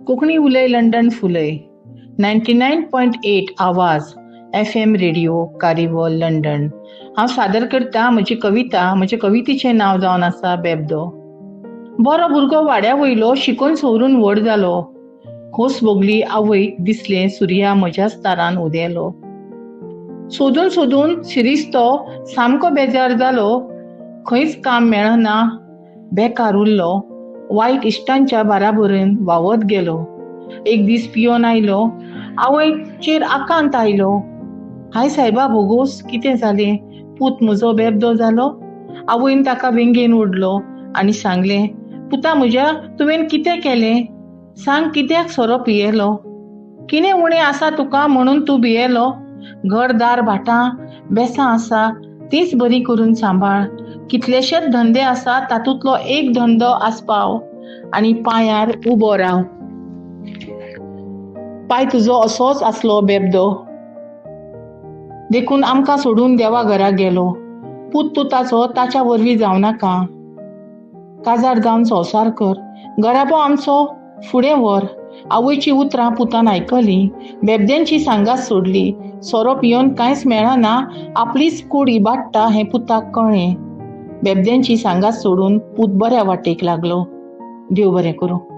कोंकणी उलय लंडन फुलय 99.8 आवाज FM radio Carnival London. हांव सादर करता म्हजी कविता. म्हजे कवितेचें नांव जावन आसा बेबदो. बरो भुरगो वाड्या वयलो शिकून सवरून व्हड जालो. खोस भोगली आवयक दिसलें सुर्या म्हज्याच दारान उदेलो. सोदून सोदून शिरीष तो सामको बेजार जालो. खंयच काम मेळना, बेकार उरलो. वायट इश्टांच्या बाराबरीन व्हांवत गेलो. एक दीस पियोन आयलो, आवयचेर आकांत आयलो. हाय सायबा भोगोस, कितें जालें? पूत म्हजो बेबदो जालो. आवयन ताका वेंगेन ओडलो आनी सांगलें, पुता म्हज्या, तुवें कितें केलें? सांग, कित्याक सोरो पियेलो? कितें उणें आसा तुका म्हणून तूं भियेलो? घरदार भाटां बेसां आसा, तीच बरी करून सांबाळ. कितलेशेच धंदे आसा, तातूंतलो एक धंदो आसपाव आनी पांयार उबो राव. पाय तुजो असोच आसलो बेबदो, देखून आमकां सोडून देवा घरा गेलो. पूत तूं ताचो, ताच्या वरवीं जावं नाका. काजार जावन संवसार कर, घराबो आमचो फुडें व्हर. आवयची उतरां पुतान आयकलीं, बेबद्यांची सांगात सोडली. सोरो पियोन कांयच मेळना, आपलीच कूड इबाडटा हें पुताक कळ्ळें. बेबद्यांची सांगात सोडून पूत बऱ्या वाटेक लागलो. देव बरें करूं.